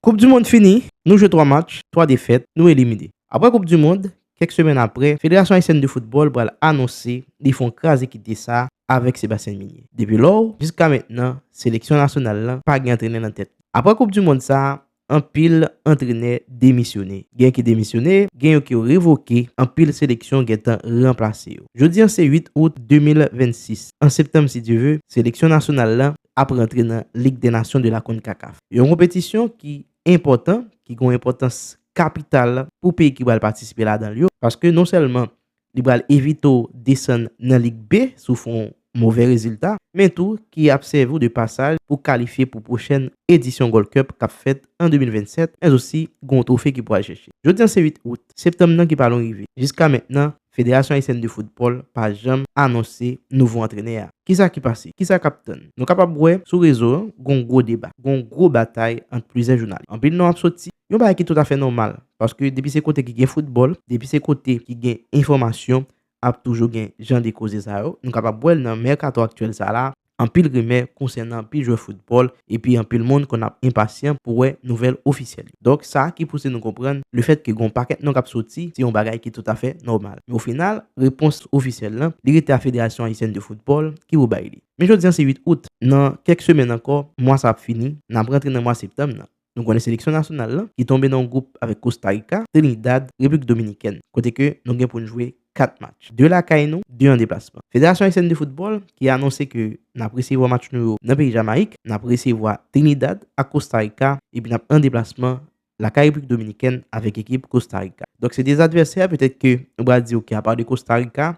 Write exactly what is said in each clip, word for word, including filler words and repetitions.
Koup di mond fini, nou jwe twa match, twa defèt, nou elimine. Apre Koup di mond, kèk semèn apre, Federasyon Ayisyèn de Foutbòl pral anonse li fè yon kraze kite sa avèk Sébastien Migné. Depi lò, jiska mentnan, seleksyon nasyonal la pa gen antrenè nan tèt. Apre Koup di mond sa, anpil antrenè demisyone. Gen ki demisyone, gen yo ki revoke, anpil seleksyon gentan ranplase yo. Jodi an se uit out de mil vennsis. An septanm, si Dye ve, seleksyon nasyonal la ap rantre nan Ligue des Nations de la CONCACAF. Yon konpetisyon ki enpòtan, ki gen yon enpòtans kapital pou peyi ki pral patisipe ladan l yo, paske non sèlman li pral evite w desann nan Lig B si w fè yon movè rezilta, men tou ki ap sèvi w de pasaj pou kalifye pou pwochèn edisyon Gold Cup k ap fèt an de mil vennsèt, men osi gen yon twofe ki pral chèche. Jodi an se uit out, septanm nan ki pa lwen rive. Jiska mentnan, Federasyon Ayisyèn de Foutbòl pa janm anonse nouvo antrenè a. Kisa ki pase? Kisa k ap tann? Nou kapab wè sou rezo an, gon gwo deba, gon gwo batay ant plizyè jounalis. Anpil non ap soti, yon bagay ki toutafè nòmal, paske depi se kote ki gen foutbòl, depi se kote ki gen enfòmasyon, ap toujou gen jan de koze sa yo. Nou kapab wè l nan mèkato aktyèl sa la, anpil rimè konsènan anpil jwè foutbòl, epi anpil moun konn ap enpasyan pou wè nouvèl ofisyèl yo. Donk, sa ki pouse nou konprann, lefètke gon pakèt non k ap soti, se yon bagay ki toutafè nòmal. Men o final, repons ofisyèl lan, li rete a Federasyon Ayisyèn de Foutbòl ki pou bay li. Men jodi an se uit out, nan kèk semèn ankò, mwa sa ap fini, n ap rantre nan mwa septanm nan. Nou konnen seleksyon nasyonal lan, ki tonbe nan yon gwoup avèk Kosta Rika, Trinidad, Repiblik Dominikèn, kote ke nou gen pou n jwe kat match. De lakay nou, de an deplasman. Federasyon Ayisyèn de Foutbòl, ki anonse ke n ap resevwa match nou yo nan peyi Jamayik, n ap resevwa Trinidad ak Kosta Rika, epi n ap an deplasman lakay Repiblik Dominikèn avèk ekip Kosta Rika. Donk, se de advèsè, petèt ke nou pral di, oke, apa de Kosta Rika,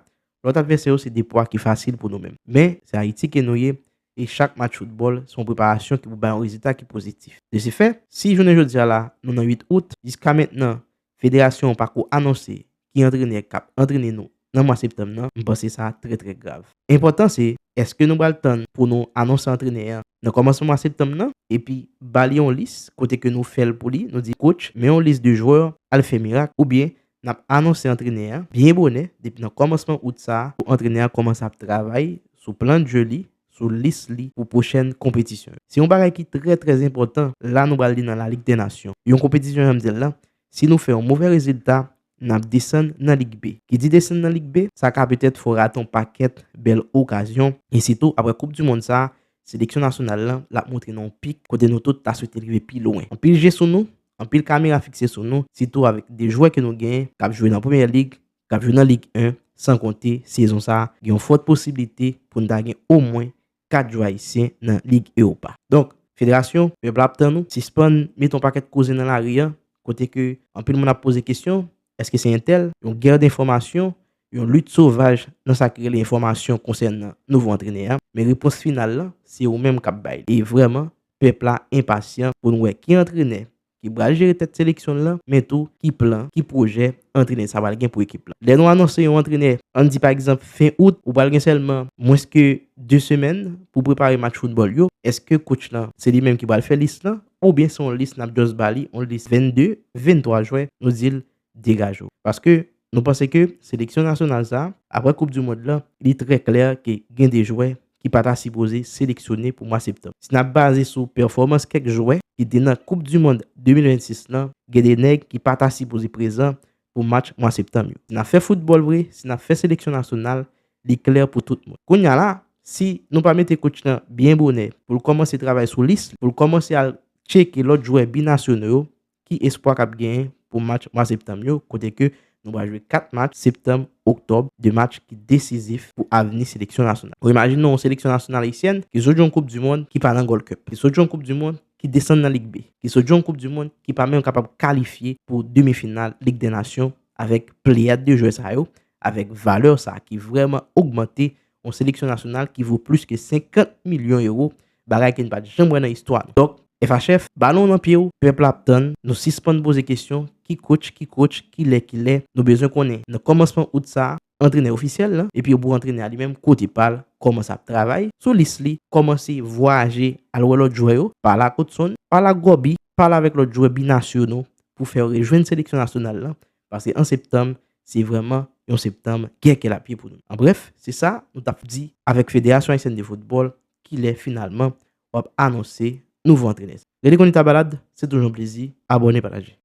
lòt advèsè yo, se de pwa ki fasil pou nou menm. Men, se Ayiti ke nou ye, e chak match foutbòl, se yon preparasyon ki pou bay yon rezilta ki pozitif. De se fè, si jounen jodi a la, nou nan uit out, jiska mentnan, federasyon an pako anonse ki antrenè k ap antrene nou nan mwa septanm nan, m panse sa trè, trè grav. Enpòtan se, èske nou pral tann pou nou anonse antrenè an nan kòmansman mwa septanm nan, epi ba li yon lis kote ke nou fè l pou li, nou di, coach, men yon lis de jwè, al fè mirak, oubyen n ap anonse antrenè an byen bonè, depi nan kòmansman out sa a, pou antrenè an kòmanse ap travay sou plan de jeu li, sou lis li pou pwochèn konpetisyon yo. Se yon bagay ki trè, trè enpòtan, la nou pral li nan la Ligue des Nations. Yon konpetisyon, jan m di l lan, si nou fè yon movè rezilta, n ap desann nan Lig B. Ki di desann nan Lig B, sa ka petèt fè w rate yon pakèt bèl okazyon, e sitou apre Koup di Mond sa a, seleksyon nasyonal lan, l ap montre nan yon pik kote nou tout ta swete rive pi lwen. Anpil je sou nou, anpil kamera fikse sou nou, sitou avèk de jwè ke nou genyen k ap jwe nan Premyè Lig, k ap jwe nan Lig en, san konte sezon sa a, gen yon fòt posiblite pou n ta gen omwen kat jwè ayisyen nan Lig Ewopa. Donk, federasyon, pèp la ap tann nou, sispann mete yon pakèt koze nan lari a, kote ke anpil moun ap poze kesyon, èske se entèl? Yon gè de enfòmasyon, yon lit sovaj nan sa ki rele enfòmasyon konsènan nouvo antrenè a. Men repons final lan, se ou menm k ap bay li. E vrèman, pèp la enpasyan pou n wè ki antrenè ki pral jere tèt seleksyon l lan, men tou ki plan, ki pwojè antrenè sa pral gen pou ekip lan. Lè nou anonse yon antrenè, ann di pa egzanp fen out, ou pral gen sèlman mwens ke de semèn pou prepare match foutbòl yo. Èske coach lan, se li menm ki pral fè lis lan? Oubyen se yon lis n ap just ba li, yon lis vennde, venntwa jwè, nou di l degaje w. Paske nou panse ke seleksyon nasyonal sa, apre Koup di Mond lan, li trè klè ke gen de jwè ki pa ta sipoze seleksyone pou mwa septanm. Si n ap baze sou pèfòmans kèk jwè ki te nan Koup di Mond de mil vennsis lan, gen de nèg ki pa ta sipoze prezan pou match mwa septanm yo. Si n ap fè foutbòl vre, si n ap fè seleksyon nasyonal, li klè pou tout moun. Kounye a la, si nou pa mete coach lan byen bonè pou l kòmanse travay sou lis, pou l kòmanse al tcheke lòt jwè binasyonal yo, ki espwa k ap genyen pou match mwa septanm yo, kote ke nou pral jwe kat match, septanm, oktòb, de match ki desizif pou avni seleksyon nasyonal. Ou imajine yon seleksyon nasyonal ayisyèn ki sot jwe yon Koup di Mond ki pa nan Gold Cup, ki sot jwe yon Koup di Mond ki desann nan Lig B, ki sot jwe yon Koup di Mond ki pa menm kapab kalifye pou demi final Lig dè Nasyon avèk pleyad de jwè sa yo, avèk valè sa ki vrèman ogmante yon seleksyon nasyonal ki vo plis ke senkant milyon ewo, bagay ke n pa t janm wè nan istwa nou. Donk, F H F, balon nan pye w, pèp la ap tann, nou sispann poze kesyon, ki coach, ki coach, kilè, kilè, nou bezwen konnen. Nan kòmansman out sa a, antrenè ofisyèl lan, epi yo pou antrenè a li menm kote pa l, kòmanse ap travay sou lis li, kòmanse vwayaje al wè lòt jwè yo, pale ak Hudson, pale ak Gòbi, pale avèk lòt jwè binasyonal pou fè yo rejwenn seleksyon nasyonal lan, paske an septanm, se vrèman yon septanm gè kè lapye pou nou. An brèf, se sa nou t ap di avèk Federasyon Ayisyèn de Foutbòl, kilè finalman w ap anonse nouvo antrenè. Rete Konn Ita Balad, se toujou yon plezi. Abòne, pataje.